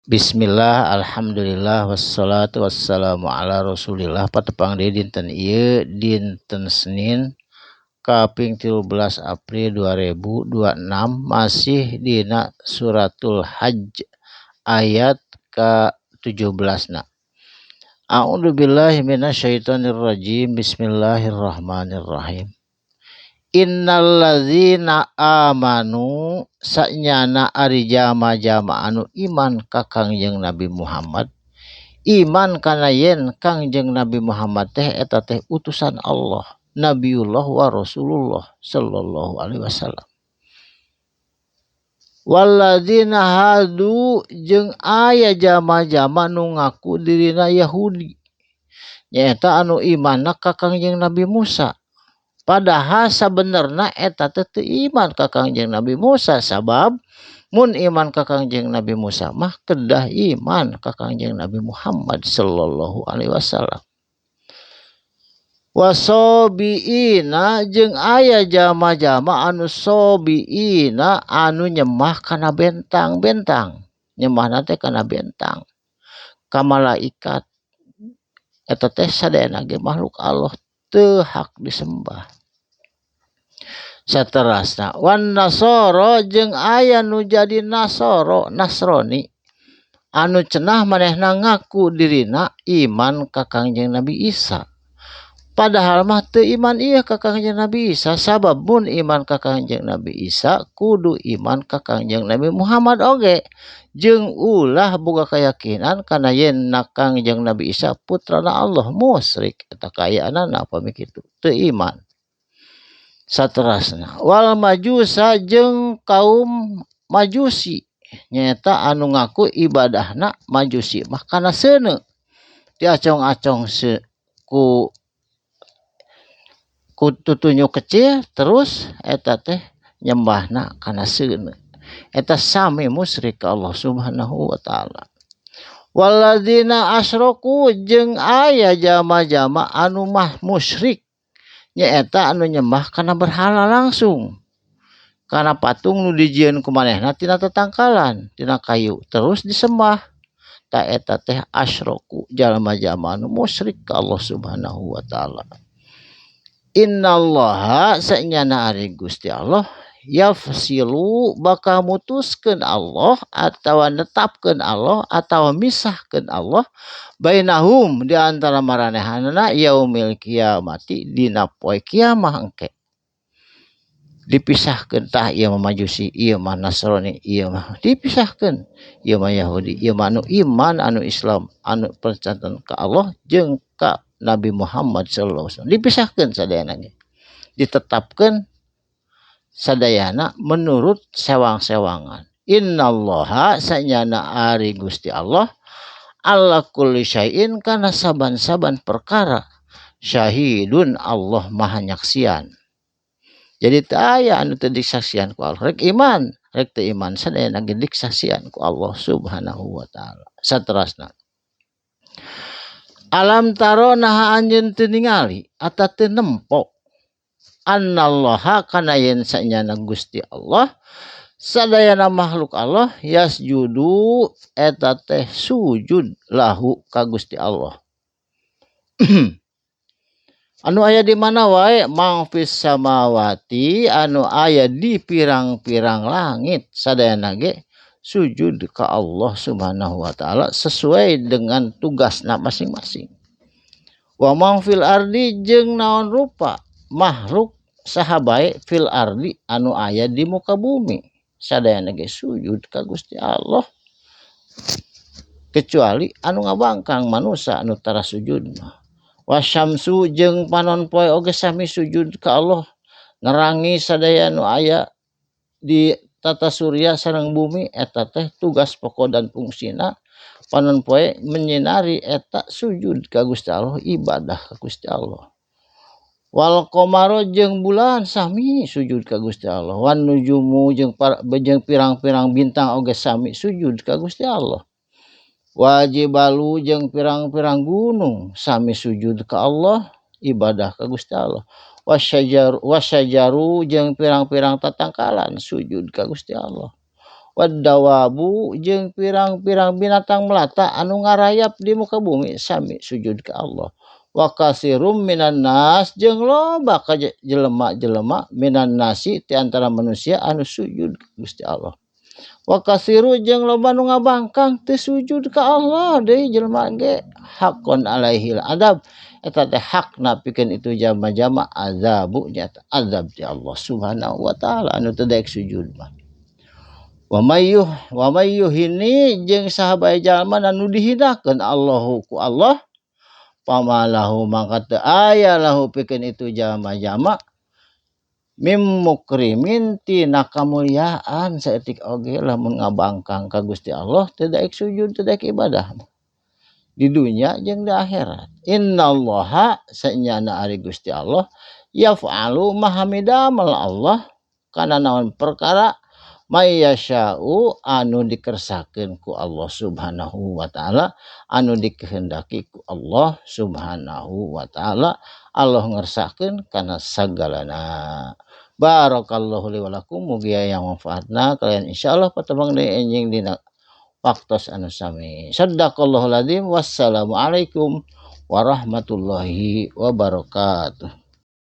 Bismillah, alhamdulillah, wassalatu wassalamu ala rasulillah. Patepang deui dinten ieu, dinten Senin kaping 13 April 2026, masih dina suratul Hajj ayat ka 17 na. A'udzubillahi minasyaitonirrajim. Bismillahirrahmanirrahim. Innalladzina amanu, sanyana ari jama-jama anu iman ka Kangjeng Nabi Muhammad, iman kana yen Kangjeng Nabi Muhammad teh eta teh utusan Allah, Nabiullah wa Rasulullah sallallahu alaihi wasallam. Walladzina hadu, jeung aya jama-jama nu ngaku dirina Yahudi, nyaeta anu imanna ka Kangjeng Nabi Musa. Padahal sabenerna eta teh teu iman ka Kangjeng Nabi Musa, sabab mun iman ka Kangjeng Nabi Musa mah kedah iman ka Kangjeng Nabi Muhammad sallallahu alaihi wasallam. Wasobiina, jeung aya jama-jama anu sobiina, anu nyemah kana bentang-bentang, nyemahna teh kana bentang ka malaikat. Eta teh sadayana ge makhluk Allah, teu hak disembah. Saterasna, wan nasoro, jeung aya nu jadi nasoro, nasroni, anu cenah manehna ngaku dirina iman ka Kangjeng Nabi Isa, padahal mah teu iman ieu ka Kangjeng Nabi Isa, sabab mun iman ka Kangjeng Nabi Isa kudu iman ka Kangjeng Nabi Muhammad oge, jeung ulah boga keyakinan kana yen na Kangjeng Nabi Isa putrana Allah. Musyrik eta kaayaanana pami kitu, teu iman. Saterasna, wal majusa, jeung kaum majusi, nyaeta anu ngaku ibadahna majusi mah kana seuneu, diacong-acong se ku ku tutunjuk kecil, terus eta teh nyembahna kana seuneu. Eta sami musyrik ka Allah Subhanahu wa taala. Walladzina asyraku, jeung aya jama-jama anu mah musyrik, nyaeta anu nyembah kana berhala langsung, kana patung nu dijieun ku manehna tina tetangkalan, tina kayu, terus disembah. Ta eta teh asyraku, jalma-jalma anu musyrik ka Allah Subhanahu wa taala. Innallaha, sanyana ari Gusti Allah, yafsilu, bakal mutuskeun Allah atawa netapkeun Allah atawa misahkeun Allah, bainahum, di antara maranehanana, yaumil kiamati, dina poe kiamah engke dipisahkeun. Tah, ieu mah majusi, ieu mah nasrani, ieu mah dipisahkeun, ieu mah Yahudi, ieu mah anu iman, anu Islam, anu percanten ka Allah jeung ka Nabi Muhammad sallallahu alaihi wasallam. Dipisahkeun sadayana ge, ditetapkeun sadayana menurut sewang-sewangan. Innallaha, sanyana ari Gusti Allah, ala kulli syai'in, kana saban-saban perkara, syahidun, Allah maha nyaksian. Jadi teu aya anu teu disaksian ku Allah. Rek iman rek teu iman, sadayana ge disaksian ku Allah Subhanahu wa taala. Saterasna, alam taro, naha anjeun teu ningali atawa teu nempo, annallaha, kana yen sanyana Gusti Allah, sadayana makhluk Allah, yasjudu, eta teh sujud, lahu, ka Gusti Allah, anu aya di mana wae, man fis samawati, anu aya di pirang-pirang langit, sadayana ge sujud ka Allah Subhanahu wa taala sesuai dengan tugasna masing-masing. Wa man fil ardi, jeung naon rupa makhluk saha bae, fil ardi, anu aya di muka bumi, sadayana ge sujud ka Gusti Allah, kecuali anu ngabangkang, manusia anu tara sujud mah. Wasyamsu, jeung panon poe oge sami sujud ka Allah, nerangi sadaya anu aya di tata surya sareng bumi. Eta teh tugas pokok dan fungsina panon poe menyinari. Eta sujud ka Gusti Allah, ibadah ka Gusti Allah. Wal qamaru, jeung bulan sami sujud ka Gusti Allah. Wan nujumu, jeung jeung pirang-pirang bintang oge sami sujud ka Gusti Allah. Wajibalu, jeung pirang-pirang gunung sami sujud ka Allah, ibadah ka Gusti Allah. Wasyajaru, wasyajaru, jeung pirang-pirang tatangkalan sujud ka Gusti Allah. Wadawabu jeung pirang-pirang binatang melata anu ngarayap di muka bumi sami sujud ka Allah. Wa kasirum minan nas jeung loba ka jelema-jelema minan nasi ti antara manusia anu sujud ka Gusti Allah. Wa kasiru jeung loba nu ngabangkang teu sujud ka Allah deui jelema ge hakon alaihil adab eta teh hakna pikeun itu jama-jama azabu nyata azab ti Allah Subhanahu wa taala anu teu daek sujud mah. Wa mayyuhini jeung saha bae jalma anu dihinakeun Allahu ku Allah pamalahu mangka teu aya lahu pikeun itu jama-jama mim mukrimin tina kamuliaan saeutik oge lamun ngabangkang ka Gusti Allah teu daek sujud teu daek ibadah di dunya jeung di akhirat. Innallaha sanyana ari Gusti Allah yaf'alu maha midamel Allah kana naon perkara mayasya'u anu dikersakeun ku Allah Subhanahu wa taala anu dikehendaki ku Allah Subhanahu wa taala Allah ngersakeun kana sagalana. Barakallahu li wa lakum mugi aya manfaatna kalian insyaallah patembang deui enjing dina waktos anu sami. Sadaqallahul azim. Wassalamualaikum warahmatullahi wabarakatuh.